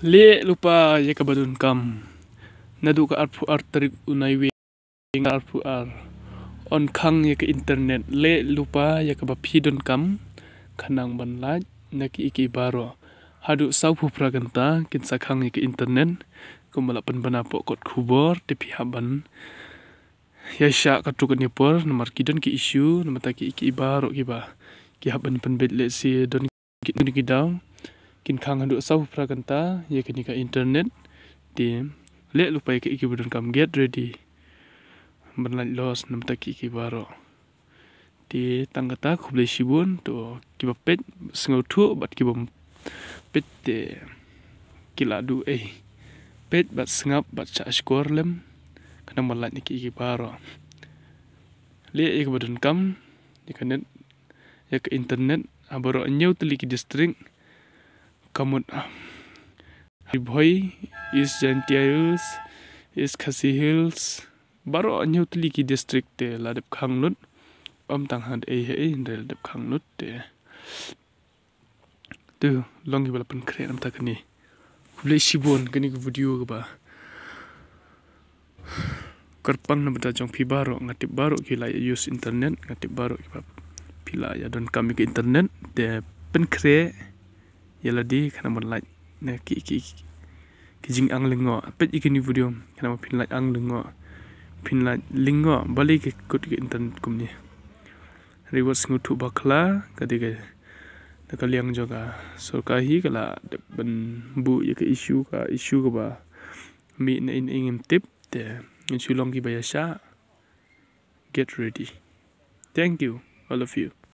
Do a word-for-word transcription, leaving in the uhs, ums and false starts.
Leh lypa ïa kaba donkam. Naduh ka arphew ar tarik u Naiwieng arphew ar. Yn khang ïa ka internet. Leh lypa ïa kaba phi donkam. Khnang ban lait na ki, ki baroh. Haduh sawphew phra kynta kin sa khang ïa ka internet. Kumba la pynbna hapoh kot khubor te phi hap ban ïa shah katto katne por namar ki don ki issue namar ta ki, ki baroh kiba ki hap ban pynbeit lehse don ki, don ki daw kin khang haduh sawphew phra kynta ïa kane ka internet. Te leh lypa ïa ki, kiba donkam, get ready ban lait los namar ta ki, ki baroh. Te tang kata, khublei shibun. To kiba peit sngewthuh bad kibym peit te ki la duh ei. Peit bad sngap bad shah shkor lem. Khnang ban lait na ki, ki baroh. Leh ïa kaba donkam ïa ka net, ïa ka internet ha baroh hynñiew tylli ki district. Ka mut Ri Bhoi, East Jaintia Hills, East Khasi Hills, baroh hynñiew tylli ki district te la dep khang lut. Ym tang ha ei ha ei hynrei la dep khang lut te. To long kiba la pynkhreh namar ta kane. Khublei shibun, kane ka video kaba kyrpang na bynta jong phi baroh. Nga tip baroh ki la ïa use internet, nga tip baroh kiba phi la ïa donkam ïa ka internet. Te pynkhreh ïa lade khnang ban lait na ki, ki, ki, ki jinganglyngkhuh. Peit ïa kane ka video khnang ban phin lait anglyngkhuh, phin lait lyngkhuh balei ki kut ka internet kumne. Hynrei wat sngewthuh bakla, ka dei ka, na ka liang jong ka sorkar hi ka la dep ban buh ïa ka issue, ka issue kaba mih na in, in ngim tip. Te ngin shu long kiba ïa shah. Get ready. Thank you, all of you.